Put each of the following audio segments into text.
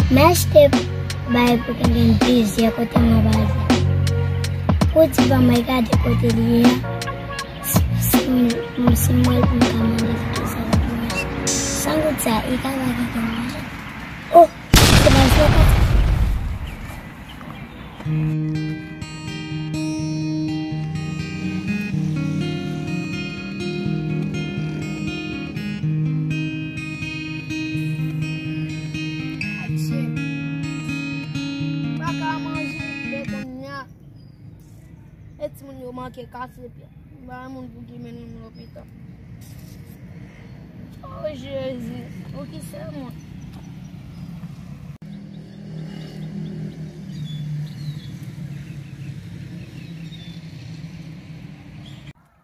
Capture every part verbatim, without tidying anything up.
M achte bay pou gen plizyè kote mwen baze. Pou di ban mwen gade kote li ye a. Si, si, si mwen pou m ka mande li kisa l ap manje. San goud sa, li ka bay kote manje. Oh, se pa sa. Adje. M pa ka manje byen kounye a. E timoun yo manke kase pye. M pa wè moun pou ki mennen m lopital. O Jezi, poukisa mwen?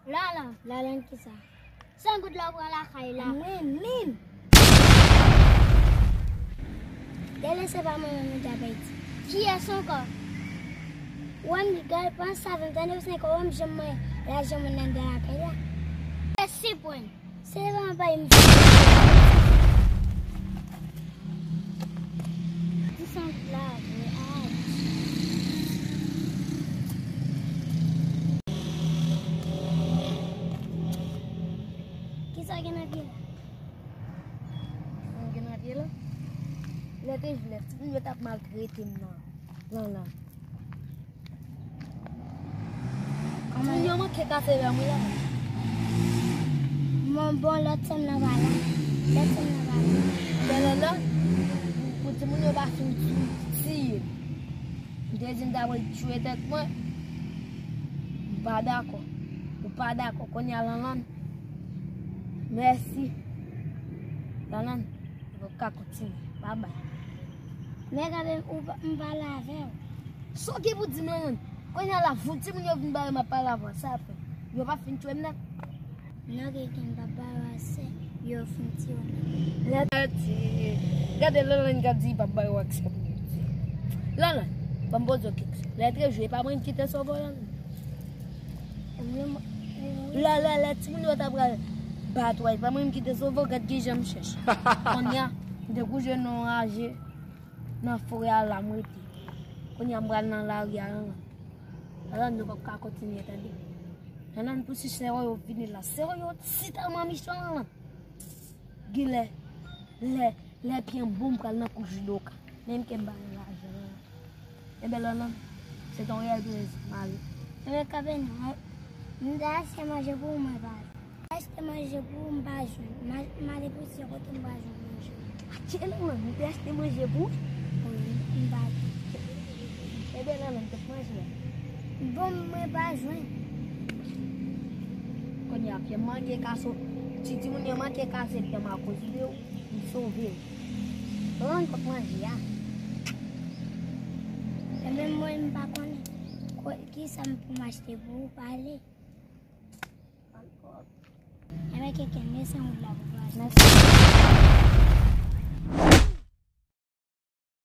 Lalan, Lalan kisa? San goud la w pran lakay la. Mwen menm. Tèlè se pa mwen menm ou t ap di. Kiyès ankò? Ou wè m gade pran sa vin tande ou se ankò wè m janm mwen lajan moun nan de lakay la. Se sipwen. Se pa bay m. Di san goud la vre, ay. Kisa gen nan pye la? Sa gen nan pye la? Lè te jwe, timoun yo t ap maltrete m nan. Lanlan. Kòman yo manke kase rèm wi la. Mon bon lòt sèm nan pa la. Lòt sèm nan pa la. Lè Lanlan, pou timoun yo pa fin tiye. M te di m ta pral tchwe tèt mwen. M pa dakò. Ou pa dakò. Kounye a Lanlan. Mèsi. Lanlan, nou ka kontinye. Babay. Men gade, ou pa, m pale avè w. Sa w gen pou di m, Lanlan? Kounye a la, fout timoun yo vin ba yo, m ap pale avè w. Sa ap fè. Yo pa fin tchwe m nèt. Non, Keke, m p ap ba yo aksè. Yo fin tiye w nèt. Lè ti, gade Lanlan k ap di li p ap ba yo aksè pou yo tiye. Lanlan, ban m poze w kesyon. Lè te jwe, pa mwen ki te sove w, Lanlan? Lè, lè, lè timoun yo ta pral bat w, pa mwen ki te sove w, gad kijan m chèch. Kounye a, m te kouche nan yon raje, nan forè a la m rete. Kounye a, m pral nan lari a, Lanlan. Lanlan, nou p ap ka kontinye, tande. Lanlan, pou si sè yo vini la. Sè yo si tèlman mechan, Lanlan. Gen lè, lè, lè pye m bon, m pral nan kou jidoka. Menm ke m pa gen lajan, Lanlan. Enben, Lanlan, se ton rèl plezi, m ale. Enben, kanpe non, m ta achte manje pou ou, mwen pa jwenn. M ta achte manje pou ou, m pa jwenn. M a-, m ale pou se kote m pa jwenn manje. Atye Lanlan, m te achte manje pou ou? Wi, m pa jwenn. Enben, Lanlan, m t ap manje a. Bon, mwen pa jwenn. Kounye a, pye m manke kase, ti timoun yo manke kase pye m akoz de ou. M sove w. Lanlan, kot manje a? E menm mwen, m pa konnen. Ko-, kisa m pou m achte pou ou pale? Enben, Keke, men san goud la pou pale. Mèsi.